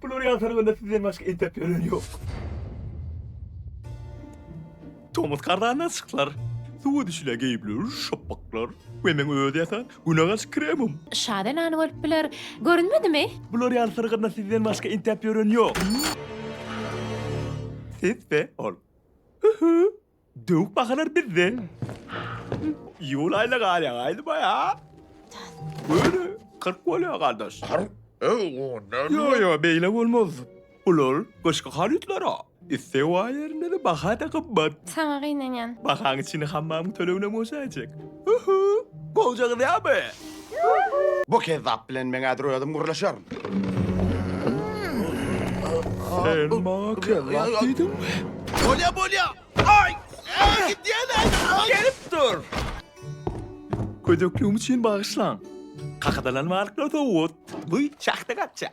Bular ýaltanygynda sizden başga entäp ýören ýok. Tomus gardandan çykdylar. Suwa düşüle geýipler şapbaklar we meň öz ýasan güne garşy kremim. Şa zenany bolup biler. Görünmedimi? Bular ýaly syrgynda sizden başga entäp ýören ýok. Siz we ol. Hü-hü. Döwük bahalar bizde. Iýul aýyna galýaň aýdyma-ýa. Göni 40 bolýar gardaş. 40? Eý, o näme? Ýo, ýo, beýle bolmaz. Bular gyşky harytlar-a. Isleg bar ýerinde-de baha-da gymmat. Saňa gynanýan. Bahaň içini hammamyň tölegine goşaýjak. Hü-hü. Gowja gyzýarmy? Bu kezzap bilen men häzir özüm gürleşerin. Sen maňa kezzap diýdiňmi? Bolýa, bolýa! Aý! Gidýän-ä! Gelip dur! Gödekligim üçin bagyşlaň. Kakadylan balyklar sowgat. Bu şahta gaçýar.